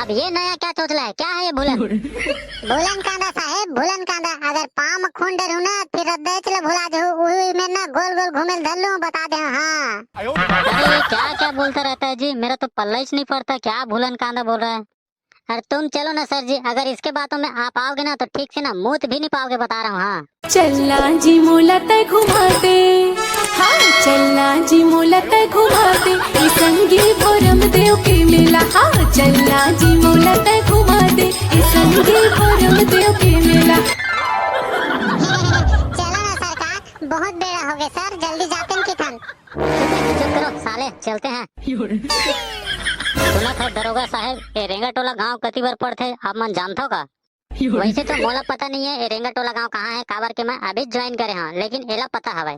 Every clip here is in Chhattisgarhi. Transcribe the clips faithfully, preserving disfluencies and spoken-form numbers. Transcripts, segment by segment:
ये नया क्या चोचला है, क्या है ये भूलन? भूलन कांदा साहेब, भूलन कांदा। अगर पाँव में खून डरहू ना, फिर रद्दा चले भुला जहू, उही में ना गोल गोल घूमे धर लूं, बता दे। हाँ। अरे, ये क्या क्या बोलता रहता है जी, मेरा तो पल्ला ही नहीं पड़ता, क्या भूलन कांदा बोल रहा है। अरे तुम चलो ना सर जी, अगर इसके बातों में आप आओगे ना तो ठीक से ना मूत भी नहीं पाओगे, बता रहा हूँ। हाँ। चलना जी मोला तै घुमा दे, हाँ चलना जी मोला तै घुमा दे, ई संगी बोरम देव के मेला, हाँ चलना जी मोला तै घुमा दे, ई संगी बोरम देव के मेला। चलो ना सरकार, बहुत बेड़ा हो गए सर, जल्दी जाते हैं किथन। चुप करो साले, चलते हैं। सुना था दरोगा साहेब, ये रेंगा टोला गांव कति बर पड़थे, आप मन जानथो का? वैसे तो मोला पता नहीं है ये रेंगा टोला गांव कहाँ है, काबर के मैं अभी ज्वाइन करे हाँ, लेकिन एला पता हवय।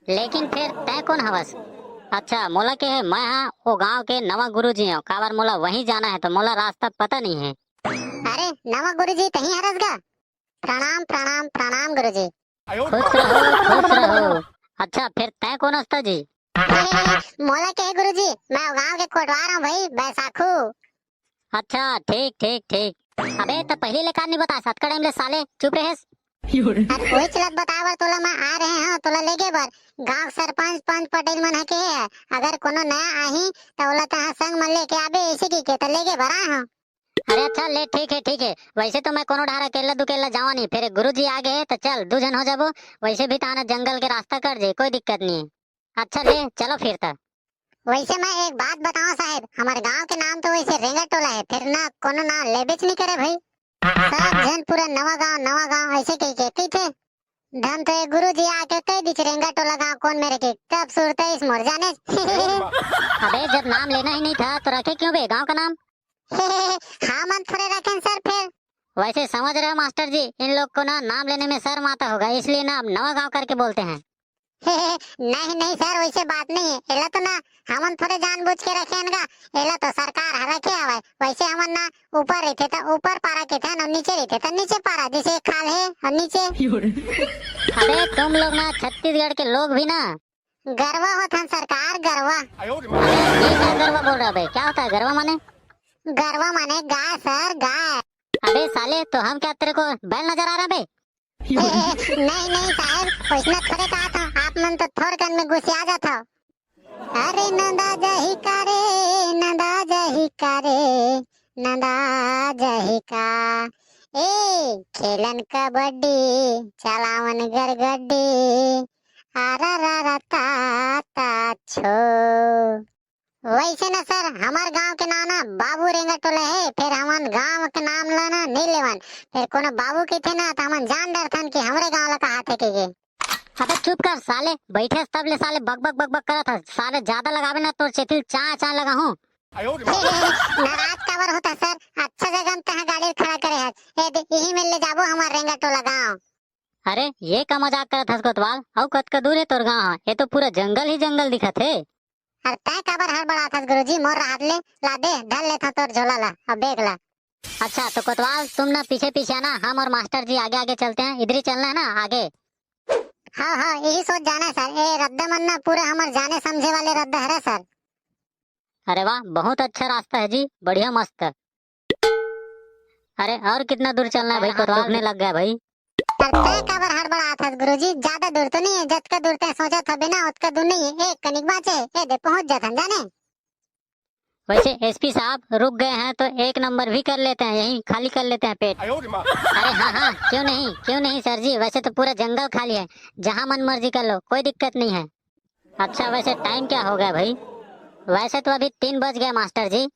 लेकिन फिर तय कौन हवस? अच्छा, मोला के है, मैं हाँ वो गांव के नवा गुरुजी हूँ, काबर मोला वहीं जाना है, तो मोला रास्ता पता नहीं है। अरे नवा गुरुजी तही हरस गा? प्रणाम प्रणाम प्रणाम गुरुजी। खुश रहो, खुश रहो। अच्छा, फिर तय कौन हस्ता जी? मोला के गुरुजी, मैं वो गांव के कोटवार हूँ भाई, बैसाखू। अच्छा, ठीक ठीक ठीक। अबे तो पहली ले का नहीं बता सकत, कड़म ले साले, चुप रहेस। अब वही चलत बताए बर तोला मैं आ रहे हूँ, तोला लेगे बर। गांव सरपंच पंच पटेल मन हके है, अगर कोनो नया आही तो ओला तहाँ संग में लेके आबे, ऐसे की के तो लेगे बर आए हूँ। अरे अच्छा ले, ठीक है ठीक है। वैसे तो मैं कोनो ढार अकेला दुकेला जावा नहीं, फिर गुरुजी आ गए तो चल दू झन हो जाबो। वैसे भी ताना जंगल के रास्ता कट जाए, कोई दिक्कत नहीं है। अच्छा ले चलो फिर तो। वैसे मैं एक बात बताऊं साहेब, हमारे गांव के नाम तो वैसे रेंगट टोला है, फिर ना कोनो नाम लेबेच नहीं करे भाई। सब झन पूरा नवा गांव नवा गांव ऐसे कह के कही थे। धन तो एक गुरु जी आके कह दी रेंगट टोला गांव कौन मेरे के, तब सुरता इस मोर जाने। अबे जब नाम लेना ही नहीं था तो रखे क्यों बे गांव का नाम? हाँ मन थोड़े रखें सर फिर। वैसे समझ रहे हो मास्टर जी, इन लोग को ना नाम लेने में शर्म आता होगा, इसलिए ना अब नवा गांव करके बोलते हैं। नहीं नहीं सर, वैसे बात नहीं है। एला तो ना हमन थोड़े जानबूझ के रखे हन गा, एला तो सरकार ह रखे हवय। वैसे हमन ना ऊपर रहिथे त ऊपर पारा कहिथे, अउ नीचे रहिथे त नीचे पारा, जैसे एक खाल हे अउ नीचे। अबे तुम लोग ना छत्तीसगढ़ के लोग भी ना गरवा होत हन सरकार, गरवा। अबे ये क्या गरवा बोल रहा है बे? क्या होता है गरवा माने? गरवा माने गाय सर, गाय। अबे साले, तो हम क्या तेरे को बैल नजर आ रहा है बे? नहीं नहीं साहेब, वैसना थोड़े कहा था, आप मन तो थोड़कन में गुस्सिया जात हो। अरे नंदा जही का रे, नंदा जही का रे, नंदा जही का। ए खेलन कबड्डी, चलावन गरगड्डी, आरा रा रा ता ता छो। वैसे ना सर, हमार गांव के नाम ना बाबू रेंगा टोला है, फिर हमन गांव के नाम ला ना नहीं लेवन, फिर कोनो बाबू कहिथे ना तो हमन जान डरथन कि हमरे गांव ला कहा थे के। अबे चुप कर साले, बैठे तब ले साले बक बक बक बक करत हस, साले ज्यादा लगावे ना तोर चेतिल चाय चाय लगा हूँ। नाराज काबर होता सर, अच्छा जगह में तहाँ गाड़ी खड़ा करे हस। ए दे, यही में ले जाबो हमार रेंगा टोला गांव। अरे ये का मजाक करत हस कोतवाल? अउ कतका दूर है तोर गांव? ये तो पूरा जंगल ही जंगल दिखत है। अरे तैं काबर हड़बड़ाथस गुरुजी, मोर हाथ ले ला दे, धर लेथंव तोर झोला ला, अब बैग ला। अच्छा तो कोतवाल तुम ना पीछे पीछे आना, हम और मास्टर जी आगे आगे चलते हैं, इधर ही चलना है ना आगे। हाँ हाँ, यही सोच जाना है सर, ए रद्दा मन ना पूरा हमर जाने समझे वाले रद्दा हरे सर। अरे वाह, बहुत अच्छा रास्ता है जी, बढ़िया मस्त। अरे और कितना दूर चलना है भाई, कोतवाल दुखने लग गया भाई। तब तैं काबर हड़बड़ात हस गुरुजी, ज्यादा दूर तो नहीं है, जतका दूर तैं सोचत हबे ना ओतका दूर नहीं है, एक कनिक बाचे, ए दे पहुंच जाथन जाने। वैसे एसपी साहब रुक गए हैं तो एक नंबर भी कर लेते हैं, यहीं खाली कर लेते हैं पेट। अरे हाँ हाँ, क्यों नहीं, क्यों नहीं सर जी, वैसे तो पूरा जंगल खाली है, जहाँ मन मर्जी कर लो, कोई दिक्कत नहीं है। अच्छा वैसे टाइम क्या हो गया भाई? वैसे तो अभी तीन बज गया मास्टर जी।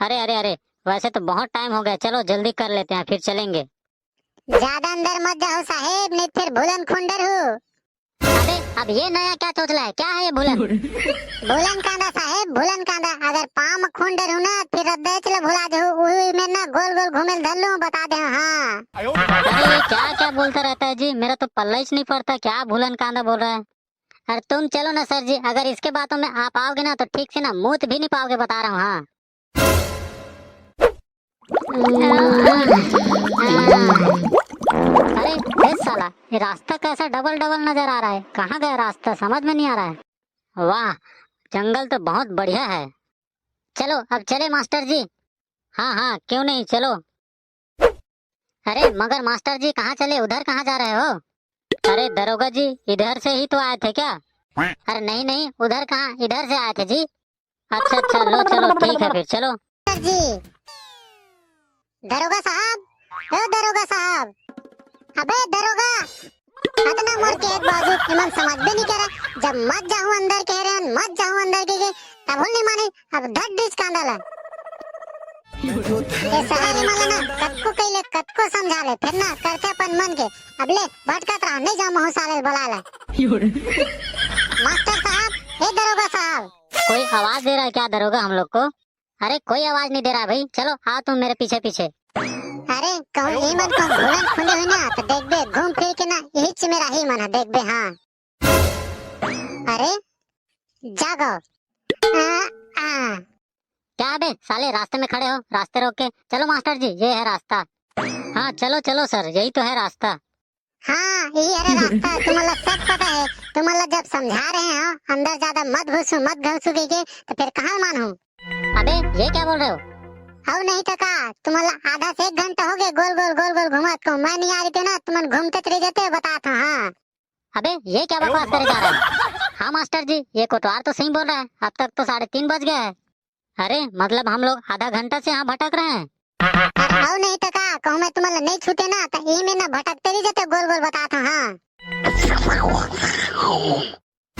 अरे अरे अरे, वैसे तो बहुत टाइम हो गया, चलो जल्दी कर लेते हैं फिर चलेंगे। ज्यादा अंदर मत जाओ साहेब, नहीं फिर भूलन खुंडर हूँ। अबे अब ये नया क्या चोचला है, क्या है ये भूलन? भूलन कांदा साहेब, भूलन कांदा। अगर पाँव में खून डरहू ना, फिर रद्दा चले भुला जहू, उही में ना गोल गोल घूमे धर लूं, बता दे। हाँ। अरे ये क्या क्या बोलता रहता है जी, मेरा तो पल्ला ही नहीं पड़ता, क्या भूलन कांदा बोल रहा है। अरे तुम चलो ना सर जी, अगर इसके बातों में आप आओगे ना तो ठीक से ना मूत भी नहीं पाओगे, बता रहा हूँ। हाँ। अरे ए साला, ये रास्ता कैसा डबल डबल नजर आ रहा है, कहाँ गया रास्ता, समझ में नहीं आ रहा है। वाह, जंगल तो बहुत बढ़िया है। चलो अब चले मास्टर जी। हाँ हाँ, क्यों नहीं, चलो। अरे मगर मास्टर जी, कहाँ चले, उधर कहाँ जा रहे हो? अरे दरोगा जी, इधर से ही तो आए थे क्या? अरे नहीं नहीं, उधर कहाँ, इधर से आए थे जी। अच्छा अच्छा, लो चलो, ठीक है फिर, चलो। सर जी, दरोगा साहब, ओ दरोगा साहब, अबे दरोगा, अतना मोर के एक बाजू इमन समझबे नहीं करे। जब मत जाहू अंदर कह रहे हैं, मत जाहू अंदर के, के तब नहीं माने। अब धट डिच कांदा ला। ये सारे मन ला ना कतको कइले, कतको समझा ले, फिर ना करथे अपन मन के। अब ले भटकत रहा, नहीं जाहू महू साले बोला ला। मास्टर साहब, हे दरोगा साहब। कोई आवाज दे रहा है क्या दरोगा हम लोग को? अरे कोई आवाज नहीं दे रहा भाई, चलो आओ तुम मेरे पीछे पीछे। अरे कहूँ इमन को भूलन खुंदे हुई ना तो देखबे, घूम फिर के ना यही च मेरा ही मन है, देखबे। हाँ, अरे जागो। आ, आ। क्या बे साले, रास्ते में खड़े हो, रास्ते रोक के? चलो मास्टर जी, ये है रास्ता। हाँ चलो चलो सर, यही तो है रास्ता। हाँ, यही अरे रास्ता है, तुम्हारा सब पता है। तुम्हारा जब समझा रहे हैं, हाँ, अंदर ज्यादा मत घुसू, मत घुसू के, के, तो फिर कहाँ मानू? अबे ये क्या बोल रहे हो? हऊ नहीं तो का, तुम्हारा आधा से एक घंटा हो गया गोल गोल गोल गोल घुमात को। मैं नहीं आ रही थी ना, तुमन घूमते तो रह जाते, बता था। हाँ। अबे ये क्या बकवास करे जा रहा है? हाँ मास्टर जी, ये कोटवार तो सही बोल रहा है, अब तक तो साढ़े तीन बज गया है। अरे मतलब हम लोग आधा घंटा से यहाँ भटक रहे हैं। अरे हऊ नहीं तो का, कहूँ मैं तुम्हारा नहीं छूटे ना तो ई में ना भटकते रह जाते गोल गोल, बता था। हाँ।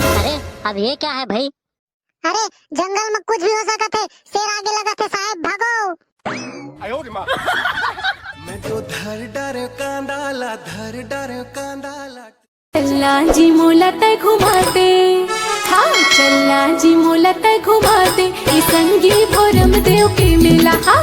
अरे अब ये क्या है भाई? अरे जंगल में कुछ भी हो सकत है, शेर आगे लगत है साहब, भागो। मैं तो धर डर कांदा ला, धर डर कांदा ला। चलना जी मोला तै घुमा दे, हाँ चलना जी मोला तै घुमा दे, ई संगी भोरम देव के मेला, हाँ